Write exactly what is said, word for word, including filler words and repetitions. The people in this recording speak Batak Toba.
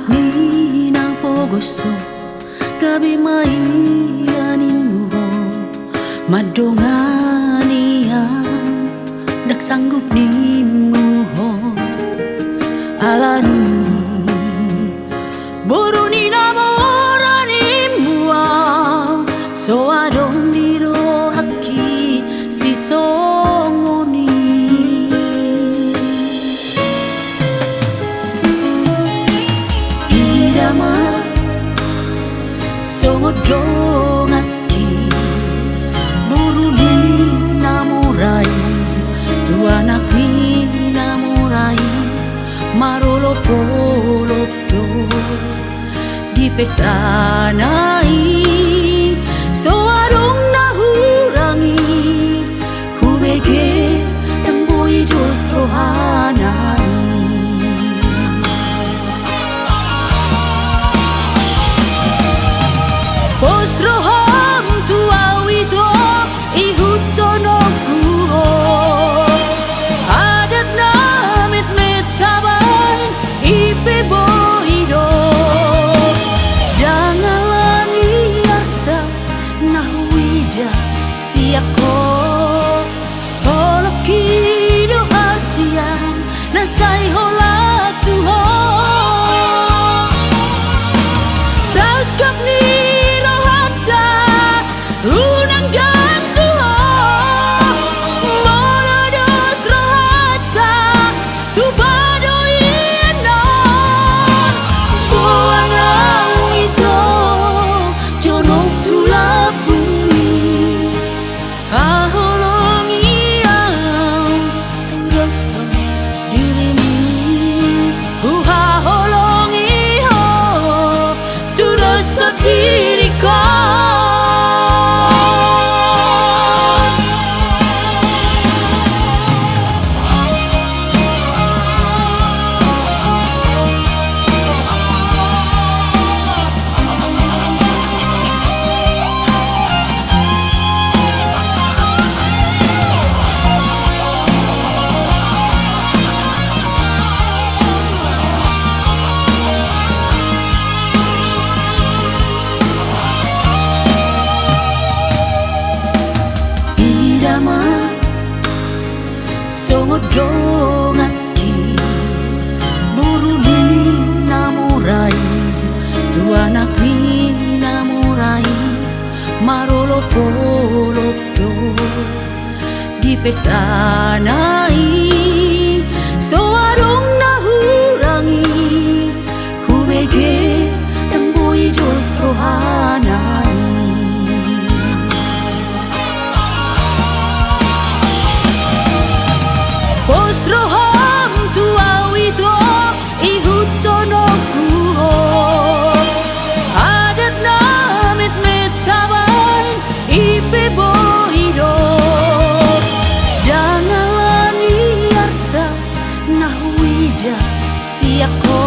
Ni na pogoso gabe maila ninmu ho, mandongani au ndang sanggup ninmu ho. Alani boru ni na mora ninmu au, so adong di rohangki sisongon i. Ida ma songon donganki, boru ni na mora i, tu anak ni na mora i, marolopolop do di pestana i. So adong na hurangi, hubege ndang boi dos rohana i. Pos roham tu au ito, ihuthononku ho. Adat na metmet tabahen i pe boi do. Ndang alani arta na huida sian ho, holongki do hasian na sai holan tu ho. Sangkap ni rohanta unang gantung ho, molo dos rohanta tupa do i annon. Boan au ito jonok tu lambungmi, haholongi au tu dosa dirimi, huhaholongi ho tu dosa diringkon. Ida ma songon donganki, boru ni na mora i, tu anak ni na mora i, marolopolop do di pestana i. So adong na hurangi, hubege ndang boi dos rohana i. Pos roham tu au ito, ihuthononku ho. Adat na metmet tabahen i pe boi do. Ndang alani arta na huida sian ho,